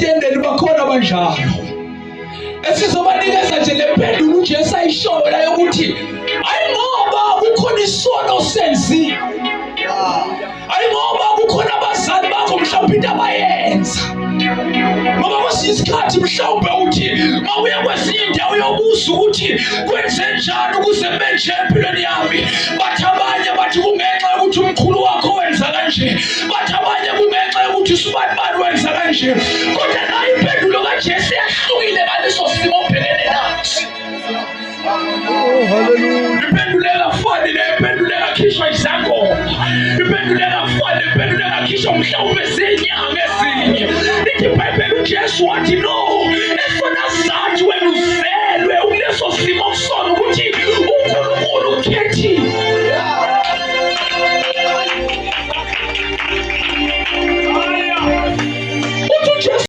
Etendeni bakhona abanjalo esizobanikeza nje le mpendulo uJesu ayishoyo la yokuthi hayi ngoba kukhona isono osenziwe, hayi ngoba kukhona abazali bakho mhlawumbe into abayenza, ngoba kwesinye isikhathi mhlawumbe uthi mawuya kwezinye indawo uyobuza ukuthi kwenze njani ukuze benje empilweni yami, bathi abanye bathi kungenxa yokuthi umkhulu wakho wenza kanje, bathi abanye kungenxa yokuthi usibanibani wenza kanje, kodwa nayo impendulo kaJesu yahlukile ngaleso simo obhekene naso. Oh, hallelujah. Impendulo engafani nempendulo engakhishwa izangoma, impendulo engafani nempendulo engakhishwa mhlawumbe zinyanga ezinye. Lithi iBhayibheli uJesu wathi no,